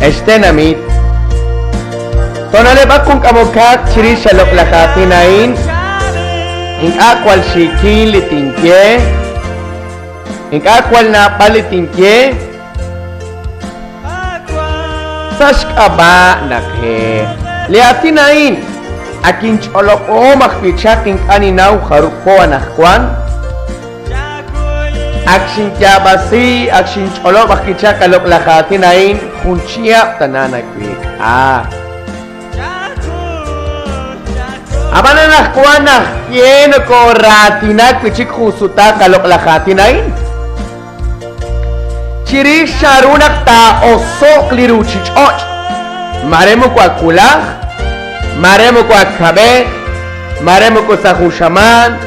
Ex tenamit, toona'leb'aq jun k'amokaq chirix a loq'laj aatin a'in, ink'a' jwal xiikil li tinye, ink'a' jwal naab'al li tinye, sa' xk'ab'a' naq li aatin a'in ak inch'olob'ahom ajwi' chaq ink'a' ninnaw jarub' po anajwan, Ak xinyaab'asi, ak xinch'olob' ajwi' chaq a loq'laj aatin a'in jun chihab' tana naweek'a. Ab'an anaqwan naq ye nokooraatinak wi' chik jun sutaq a loq'laj aatin a'in. Chirix chanru naq taa'oso'q li ruuchich'och', mare moko ak wulaj, mare moko ak kab'ej, mare moko sa' jun xamaan,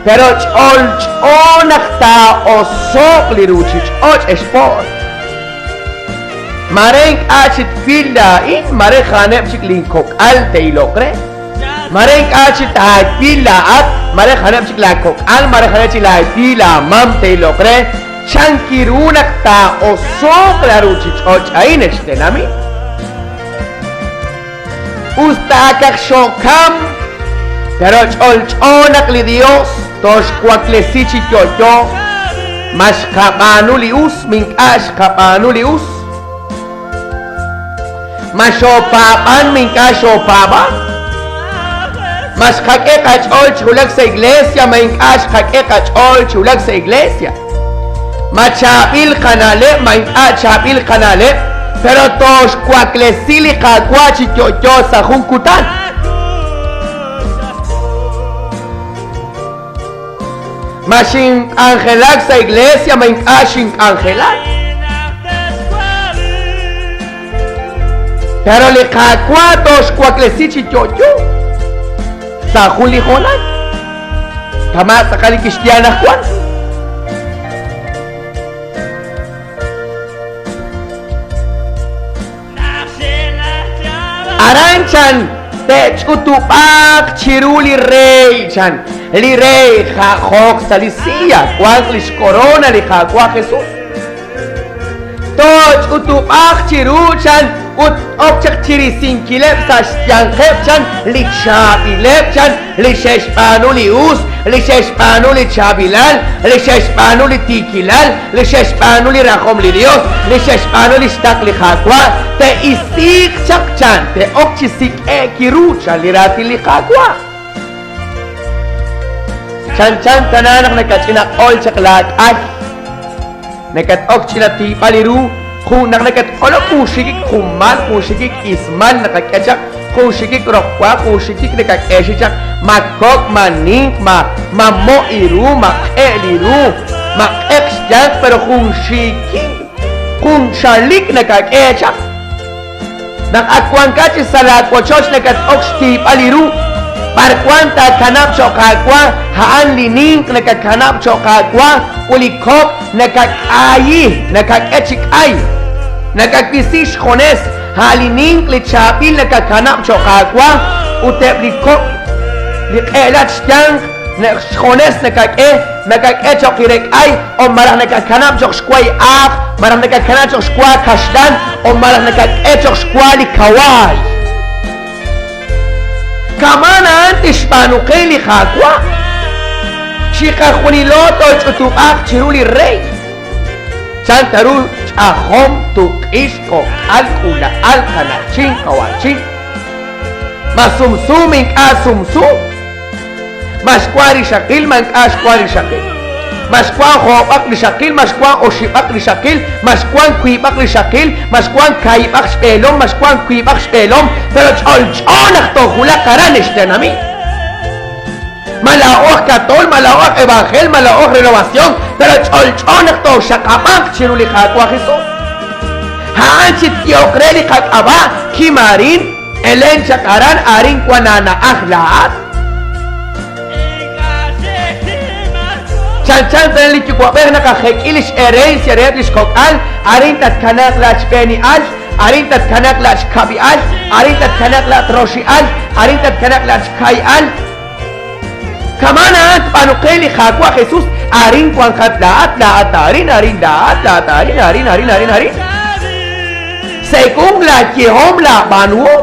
Pero ch'olch'o naq taa'oso'q li ruuchich'och' ex po'r. Mare ink'a' chi twil laa'in, mare ja'aneb' chik linkok'al te'iloq re. Mare ink'a' chi taawil laa'at, mare ja'aneb' chik laakok'al, mare ja'aneb' chik laawi laamam te'iloq re. Chankiru naq taa'oso'q la ruuchich'och' a'in ex tenamit? Us ta akaq xookam, pero ch'olch'o naq li Dios tooxwaklesi chi yo'yo. Ma xqab'aanu li us, ma ink'a' xqab'aanu li us? Ma xoopaab'an, ma ink'a' xoopaab'an? Ma xqak'e qach'ool chi wulak sa' iglesia, ma ink'a' xqak'e qach'ool chi wulak sa' iglesia? Ma chaab'il qana'leb', ma ink'a' chaab'il qana'leb', pero tooxwaklesi li Qaawa' chi yo'yo sa' jun kutan. Ma xink'anjelak sa' iglesia, ma ink'a' xink'anjelak. Pero li Qaawa' tooxwaklesi chi yo'yo sa' jun li hoonal. Kama' tz'aqal li kixye anaqwan. Aran chan te'ch'utub'aaq chiru li rey chan. Li rey ja'joq sa' li silla wanq li xkorona li Qaawa' Jesús. Tooch'utub'aaq chiru chan ut ok chaq chirisinkileb' sa' xyanqeb' chan li chaab'ileb' chan li xe'xb'aanu li us, li xe'xb'aanu li chaab'ilal, li xe'xb'aanu li tiikilal, li xe'xb'aanu li rajom li Dios, li xe'xb'aanu li xtaql li Qaawa', te'isiiq chaq chan, te'ok chi sik'e'k ru chan li raatin li Qaawa'. Chanchan tana naq nakach'ina q'ol chaq laak'al, Nakat'ok ch'ina tiib'al li ru, jun naq nakatq'olok jun xikik junmal, jun xikik ismal naqak'e chaq, jun xikik roq wa, jun xikik nakak'eexi chaq, ma kok', ma ninq, ma ma mo' iru, ma q'e'l iru, ma q'eq xyanq, pero jun xikin, jun xalik nakak'e chaq. Naq ak wankat chi sa' laawochoch nakat'ok xtiib'al li ru, b'arwan taakanab' cho'q aawa, a'an li ninq nakakanab' cho'q aawa ut li kok' nakak'aayi, nakak'e chi k'ay, nakawisi xjunes, a' li ninq li chaab'il nakakanab' cho'q aawa ut eb' li kok' li q'e'lat xyanq xjunes nakak'e, nakak'e cho'q irek'ay o malaj nakakanab' cho'q xwa li aaq, malaj nakakanab' cho'q xwa kaxlan, o malaj nakak'e cho'q xwa li kawaay. Kama'an a'an tixb'aanu qe li Qaawa'. Chiqajunilo tooch'utub'aaq chiru li Rey. Chan ta ru ch'ajom, tuq'ix, kok'al, k'uula'al, qana'chin, qawa'chin. Ma sumsu, ma ink'a' sumsu. Ma xwank rixaqil, ma ink'a' xwank rixaqil. Ma xwank joob'aq rixaqil, ma xwank oxib'aq rixaqil, ma xwank wiib'aq rixaqil, ma xwank kaahib'aq xb'eelom, ma xwank wiib'aq xb'eelom, pero ch'olch'o naq toowulaq aran ex tenamit. Ma laa'o aj Katol, ma laa'o aj Evanjel, ma laa'o aj Renovación, pero ch'olch'o naq tooxaqab'anq chiru li Qaawa' Jesús. A'an chi tyehoq re li qak'ab'a' kim arin, Elen chaq aran, arin wan aana'aj laa'at. Chanchan tana li yuwa'b'ej naqajek'i lix herencia reheb' lix kok'al, arin tatkanaaq laat xb'eeni'al, arin tatkanaaq laat xkab'i'al, arin tatkanaaq laat roxi'al, arin tatkanaaq laat xkahi'al. Kama'an a'an tb'aanu qe li Qaawa' Jesus, arin wanqat laa'at, laa'at arin, arin laa'at, laa'at arin, arin, arin, arin, arin. Según laayehom laab'aanuhom.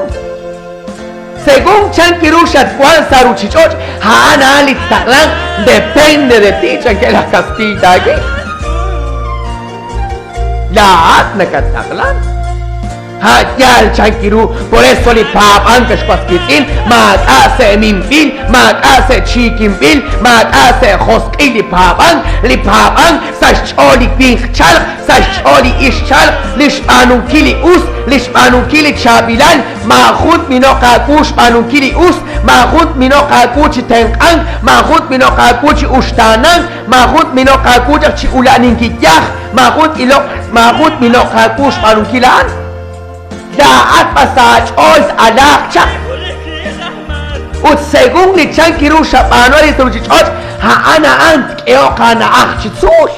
Según chan ru xatwank sa' ruuchich'och', a'an a'an li ttaqlanq, depende de ti, chankeb' laj kastiiy taaye. Laa'at nakattaqlank. A' yaal chan ru, por eso li paab'ank, ex was wiitz'in, maak'a' se' minb'il, maak'a' se' chiikinb'il, maak'a' se' josq'il li paab'ank, li paab'ank sa' xch'ool li winq tchalq, sa' xch'ool li ixq tchalq, li xb'aanunkil li us, li xb'aanunkil li chaab'ilal, maajun tmino'q aawu xb'aanunkil li us, maajun tmino'q aawu chi tenq'ank, maajun tmino'q aawu chi uxtaanank, maajun tmino'q aawu chaq chi ula'aninkil yaj, maajun t-iloq, maajun tmino'q aawu xb'aanunkil a'an. Laa'at b'an sa' aach'ool t-alaaq chaq. Ut según li chank ru xab'aanu arin sa' ruuchich'och', a'an a'an tk'ehoq aana'aj chi tzuul.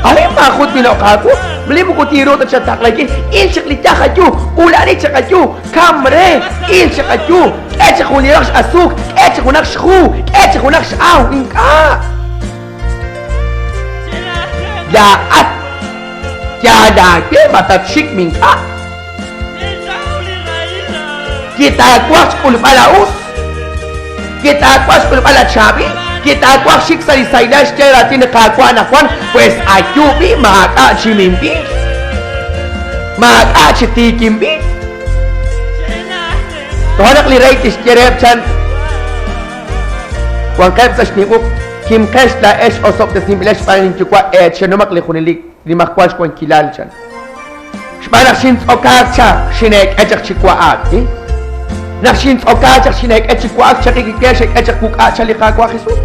Arin maajun tmino'q aawu, li moko tinruuq ta chataqlankil, il chaq li yaj ayu, ula'ani chaq ayu, kam re, il chaq ayu, k'e chaq jun li roq x'asuuk, k'e chaq junaq xju, k'e chaq junaq x'aw, ink'a'. Laa'at yaal aawe ma tatxik mink'a'. Wi taawaj xk'ulb'al a'us, wi taawaj xk'ulb'al achaab'il, wi taawaj xik sa' li sahilal xye raatin li Qaawa' anaqwan, pues ayu b'i' maak'a' chi minb'il, maak'a' chi tiikinb'il. Toja' naq li rey tixye reheb' chan wanqeb' sa' xnim uq', Kimqex laa'ex osob'tesinb'ilex xb'aan linyuwa' eechenomaq li junelik nimajwal xwankilal, chan. Xb'aan naq xintz'okaak chaq, xineek'e chaq chi wa'ak. Naq xintz'okaak chaq, xineek'e chi wa'ak, chaqik li we xek'e chaq wuk'a', chan li Qaawa' Jesus.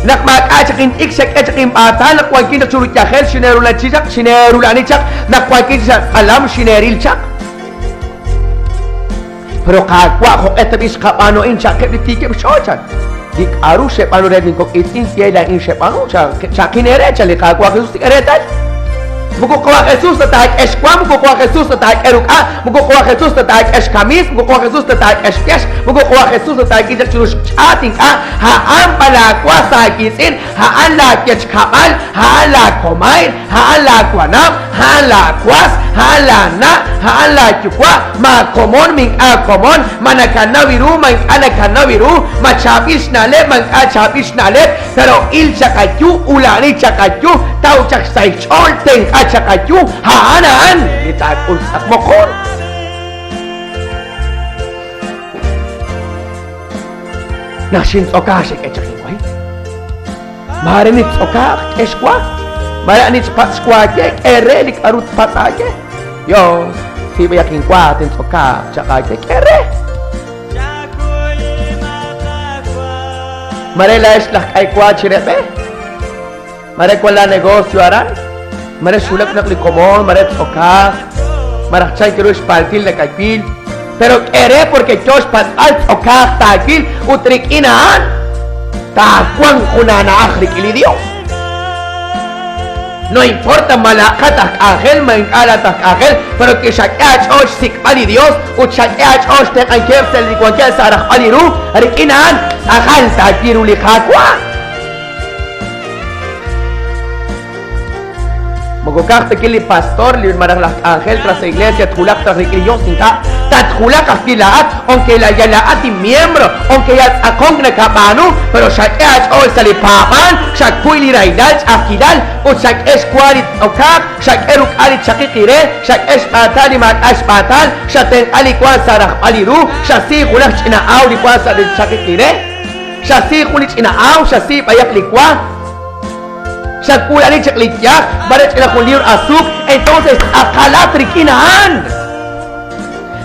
Naq maak'a' chaq int'ikr, xek'e chaq inb'aatal, naq wankin chaq chiru yajel, xineerula'ani chaq, xineerula'ani chaq, naq wankin chaq sa' tz'alam, xineeril chaq. Pero Qaawa', jo'q'e tab'i' xqab'aanu a'in, cha'qeb' li tiikeb' xch'ool, chan. Li k'a'ru xeb'aanu reheb' lin kok' iitz'in, ye laa'in xeb'aanu, cha'qin eere, chan li Qaawa' Jesus. K'e reetal. Moko Qawa' Jesus ta taak'e xwa, moko Qawa' Jesus ta taak'e ruk'a', moko Qawa' Jesus ta taak'e xkamiis, moko Qawa' Jesus ta taak'e xpiex, moko Qawa' Jesus ta taak'e chaq chiru xch'aat, ink'a', a'an b'an laawas aawiitz'in, a'an laawechkab'al, a'an laakomayr, a'an laawanab', a'an laawas, a'an laana', a'an laayuwa', ma komon ma ink'a' komon, ma nakanaw ru, ma ink'a' nakanaw ru, ma chaab'il xna'leb', ma ink'a' chaab'il xna'leb', pero il chaq ayu, ula'ani chaq ayu, taw chaq xsahil xch'ool, tenq'a chaq ayu, a'an a'an li taak'ul tz'aq moqon. Naq xintz'okaak xek'e chaq inwahi'. Maare nittz'okaaq, k'e xwa. Maare ani tpatz' xwa aawe, k'e re li k'aru tpatz' aawe. Yos, sib'ayaq inwa, tintz'okaaq chaq aawe, k'e re. Maare laa'ex laj k'ay wa chire b'e. Maare wan laa negocio aran. Maare xwulak junaq li komon, maare tz'okaaq, malaj chan ru xpaltil nakawil. Pero k'e re porque yoo xpatz'b'al tz'okaaq taawil ut rik'in a'an taawanq jun aana'aj rik'in li Dios. No importa ma laa'qat aj k'anjel, ma ink'a' laa'at aj k'anjel, pero wi xak'e aach'ool xsik'b'al li Dios ut xak'e aach'ool xtenq'ankileb' sa' li wankeb' sa' rajb'al li ru, rik'in a'an tz'aqal taawil ru li Qaawa'. Moko ka'aj ta li pastor li malaj laj k'anjel tras la iglesia twulaq traj rik'in li Dios, ink'a'. Tatwulaq ajwi' laa'at, aunque la yal laa'at miembro, aunque yal tz'aqonk nakab'aanu, pero xak'e aach'ool sa' li paab'aal, xakuy li rahilal, ch'a'ajkilal, ut xak'e xwa li tz'okaaq, xak'e ruk'a li chaqiq ire, xak'e xb'aatal li maak'a' xb'aatal, xatenq'a li wank sa' rajb'al li ru, xasi junaq ch'ina aaw li wank sa' li chaqiq ire. Xasi jun li ch'ina aaw, xasi b'ayaq li wa, xak'uulani chaq li yaj, mare ch'ina jun liwr asuuk, entonces tz'aqalat rik'in a'an.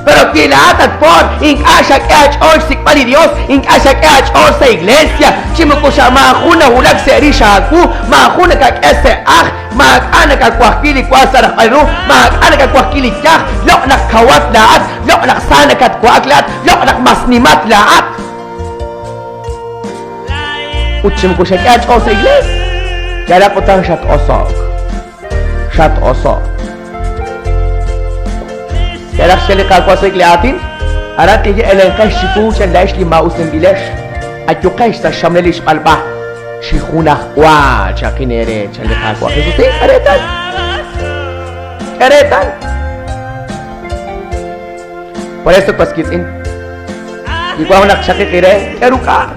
Pero wi laa'at at po'r, ink'a' xak'e aach'ool xsik'b'al li Dios, ink'a' xak'e aach'ool sa' iglesia, chi moko xa maajun nawulak sa' rix aawu, maajun nakak'e sa' ajl, maak'a' nakawajwi li wa sa' rajb'al ru, maak'a' nakawajwi li yaj, loq' naq kawat laa'at, loq' naq sa nakatwa'ak laa'at, loq' naq mas nimat laa'at. Ut chi moko xak'e aach'ool sa' iglees, yalaq utan xat-oso'k. Xat-oso'k. Yalaq xye li Qaawa' sa' li aatin, aran tinye elenqex chiwu chan laa'ex li maa'usinb'ilex, ayuqex sa' xxamlel li xb'alb'a chi junajwa chaqin eere chan li Qaawa' Jesus. Tink'e reetal. K'e reetal. Por eso was qiitz'in, li wank junaq chaqiq ire, k'e ruk'a'.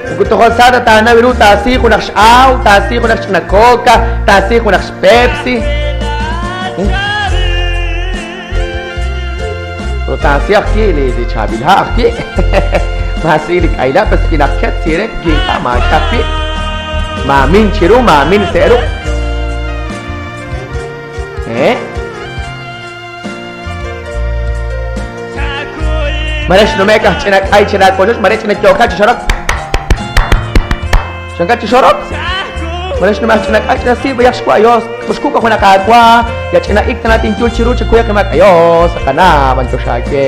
Moko toj sa ta taanaw ru taasi junaq x'aaw, taasi junaq xch'ina coca, taasi junaq xPepsi. Pero taasi ajwi' li chaab'il ha' ajwi'. Maasi li k'ayla' pues kinaq ket sire kinqa maak'a ajwi'. Maamin chiru, maamin sa' ru. Eh? Mare xnume'k aj ch'ina k'ay chira wochoch, mare ch'ina yookat chi xorok. Chankat chi xorok. Mare xnume'k aj ch'ina k'ay ch'ina si b'ayaq xwa ayos. Uxkuk junaq aawa, ya ch'ina ik tana tinyul chiru chi kuyaq imak ayos, qana b'anyox aawe.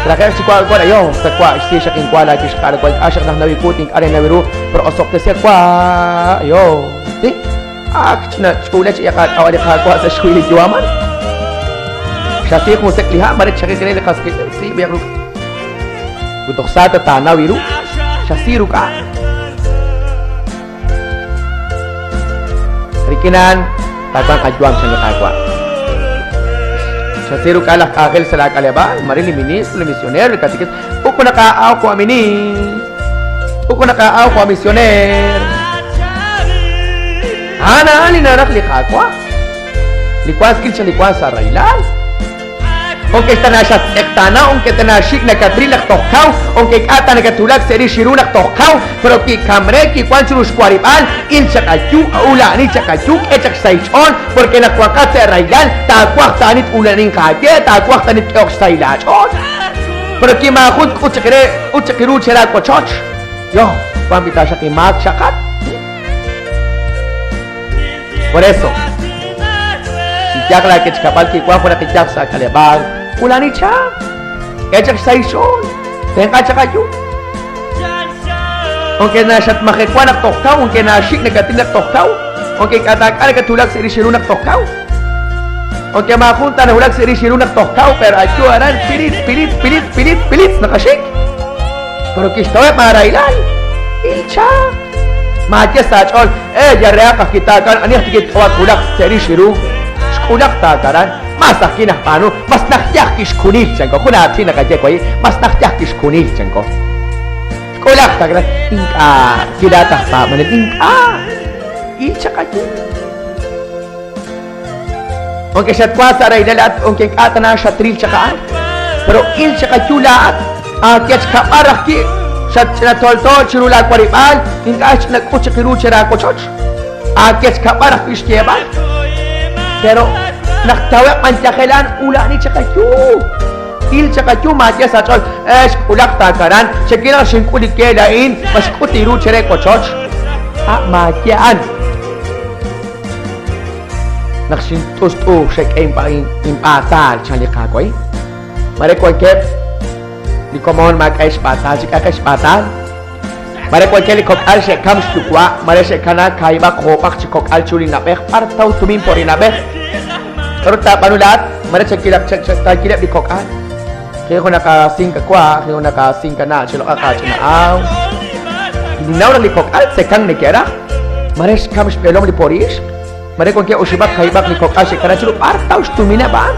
Raqe'q chi wa wan ayos, ta wa xsi xaq inwa la kixq'al wal k'axaq naj nawi kut ink'a' re nawi ru, pero osoqtesi wa ayos. Ti Ak ch'ina ch'uula chi qak'ab'a' li Qaawa' sa' xhuhil li yu'aman. Xasi jun sek' li ha' mare chaqiq re li qas qiitz'in si b'ayaq ruk'. Ut toj sa ta taanaw ru, xasi ruk'a'. Rik'in a'an taawanq qayu'am chan li Qaawa'. Xasi ruk'a' laj k'anjel sa' laak'aleb'aal, mare li ministro, li misionero, li katekista. Uko nakaaaw ko aminin. Uko nakaaw ko misioner. Ana li naraj li Qaawa'. Li wank kil li wank sa' rahilal. Aunque tanaxatz'eqtaana, aunque tanaxik nakatril naq toj kaw, aunque k'a' ta nakatwulak sa' rix ru naq toj kaw, pero kikamre kiwank chiru xwarib'aal, il chaq ayu, ula'ani chaq ayu, k'e chaq xsahil xch'ool, porque naq wanqat sa' rahilal, taawaj taanit ulanin qaaye, taawaj taanit k'ehok xsahil aach'ool. Pero ki maajun tk'ut chaq re, k'ut chaq ru chera wochoch. Yo, wan b'i taxaq inmaak xaqat. Por eso, iyaj la kechkab'al kiwan junaq iyaj sa' k'aleb'aal, ulani chaq, k'e chaq xsahil xch'ool, tenq'a chaq ayu. Aunque naxatmajewa naq toj kaw, aunque naxik nakatil naq toj kaw, aunque k'a taak'a nakatwulak sa' rix ru naq toj kaw. Aunque maajun ta nawulak sa' rix ru naq toj kaw, pero ayu aran pilit, pilit, pilit, pilit, pilit naqaxik. Pero kixtaweb' aarahilal. Il chaq. Maaye sa' aach'ool, eh, yarehaq aj kitaakan, ani aj tikit'awat wulaq sa' rix ru. Xk'ulaq taakaran, mas aj kinajb'aanu, mas naj yaj kixkunil, chanko. Jun aatin naqaye wayi, mas naj yaj kixkunil, chanko. Xk'ulaq taakaran, ink'a' kilaat aj paab'anel, ink'a'. Il chaq ayu. Aunque xatwank sa' rahilal laa'at, aunque ink'a' tana xatril chaq a'an, pero il chaq ayu laa'at, aakechkab'ar ajwi' xatch'ina tolto chiru laawarib'aal, ink'a' xch'ina k'ut chaq ru chera wochoch, aakechkab'ar ajwi' xyeeb'al. Pero naq taweb' b'an yajel a'an ula'ani chaq ayu. Il chaq ayu maaye sa' ch'ool, eh, xk'ulaq taakaran, xekiraj xink'ul li ke laa'in, ma xk'ut iru chere wochoch. Ah, maaye a'an. Naq xint'ust'u xek'e inb'aatal chan li Qaawa'. Mare wankeb' li komon maak'a' xb'aatal, chik'aqeb' xb'aatal. Mare wankeb' li kok'al xe'kam xyuwa', mare xe'kanaak kaahib'aq joob'aq chi kok'al chiru li na'b'ej, b'ar taw tumin po li na'b'ej. K'aru taab'aanu laa'at? Mare chakileb' li kok'al. Jin junaq aasinka wa', jin junaq aasinka na' chiloq'aq aach'ina aaw. Ninnaw naq li kok'al tzekank neke'raj, mare xkam xb'eelom li pori ixq, mare wankeb' oxib'aq kaahib'aq li kok'al xe'kana chiru b'ar taw xtumineb' a'an.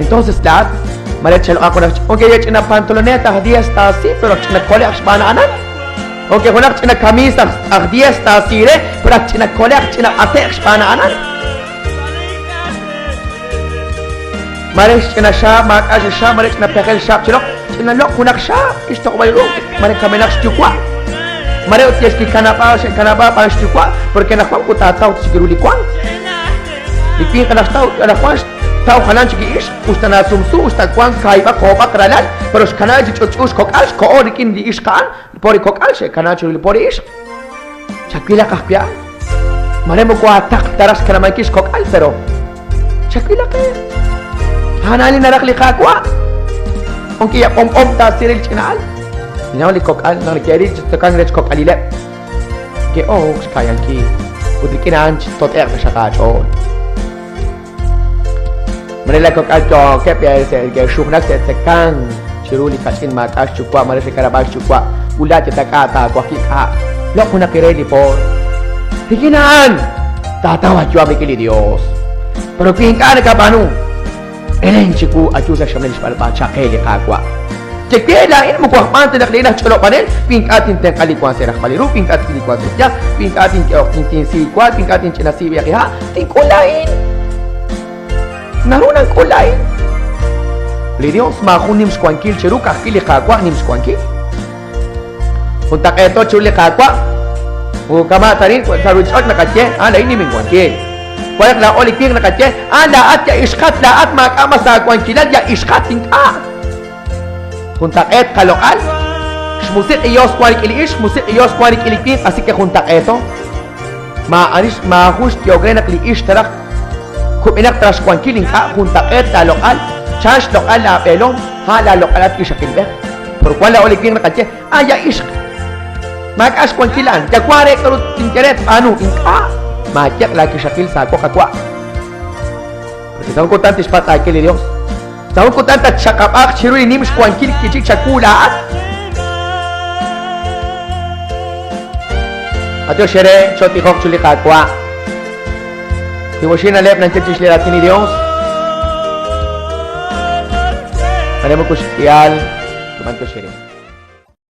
Entonces laa'at mare chaloq'aq junaq aunque ya ch'ina pantalonet aj 10 taasi, pero ch'ina kole'q xb'aan a'anan. Aunque junaq ch'ina kamiis aj 10 taasi re, pero ak ch'ina kole'q ch'ina b'ate'q xb'aan a'anan. Mare xch'ina xaab', maak'a' xi xaab', mare ch'ina pejel xaab' chiroq, ch'ina loq' junaq xaab', kixtoq'ob'al ru, mare kamenaq xyuwa'. Mare ut yexkikanab'a, xe'kanab'a b'an xyuwa', porque anaqwan ut taataw chik ru li wank. Li winq anaqtaw, anaqwan xtaw jalan chik li ixq, usta nasumsu, usta wank kaahib'aq joob'aq ralal, pero xkana chi ch'utch'u xkok'al, xko'o rik'in li ixq a'an, pori kok'al xe'kana chiru li pori ixq. Chawilaq ajwi' a'an. Mare moko aataql ta raj xkanab'ankil xkok'al, pero chawilaq e. A'an li naraj li Qaawa'. Aunque ya b'omb'om taasir li ch'ina'al. Ninnaw li kok'al naq neke'ril chi tzokank rech kok'alileb'. Ke'ok xka'yankil ut rik'in a'an chitot'e'q taxaq aach'ool. Mare la kok'al yookeb' ke'xujnak te'tzekank chiru li kach'in maak'a' xyuwa', mare xe'kanab'aak xyuwa', ula' yatak'a' taawajki k'a' loq' junaq re li poor. Rik'in a'an taataw aayu'am rik'in li Dios. Pero wi ink'a' nakab'aanu, elen chiwu ayu sa' xxamlel li xb'alb'a chaqe li Qaawa'. Ye we laa'in moko aj b'aan ta naq laa'in aj ch'olob'anel, wi ink'a' tintenq'a li wank sa' rajb'al li ru, wi ink'a' twil li wank sa' xyaj, wi ink'a' tink'ehoq tinsi wa, wi ink'a' tinch'inasi b'ayaq li ha', tink'ul laa'in. Naru nank'ul laa'in. Li Dios maajun nim xwankil cheru, ka'ajwi' li Qaawa' nim xwankil. Juntaq'eeto chiru li Qaawa'. Moko kama' ta arin sa' ruuchich'och' naqaye, a'an laa'in nim inwankil. Wan naq laa'o li winq naqaye, a'an laa'at ya ixqat, laa'at maak'a' mas aawankilal, ya ixqat ink'a'. Juntaq'eet qaloq'al. Xmusiq' li Dios wank rik'in li ixq, xmusiq' li Dios wank rik'in li winq, asi ke juntaq'eeto. Maa'ani maajun xyehok re naq li ixq taraj kub'enaq taraj xwankil ink'a' juntaq'eet laaloq'al, chan xloq'al laab'eelom, a' laaloq'al at ixaqilb'ej. Pero wan laa'o li winq naqaye, ah, ya ixq, maak'a' xwankil a'an, ya wank re k'aru tinye re tb'aanu, ink'a' maayeq' laawixaqil sa' woq qawa'. Porque sa' jun kutan tixpatz' aawe li Dios. Sa' jun kutan tatxaqab'aaq chiru li nim xwankil kichik chawu laa'at. Matiox eere, chootijoq chiru li Qaawa'. Kiwoxi na'leb' nanche chirix li raatin li Dios. Mare moko xk'ihal, matiox eere.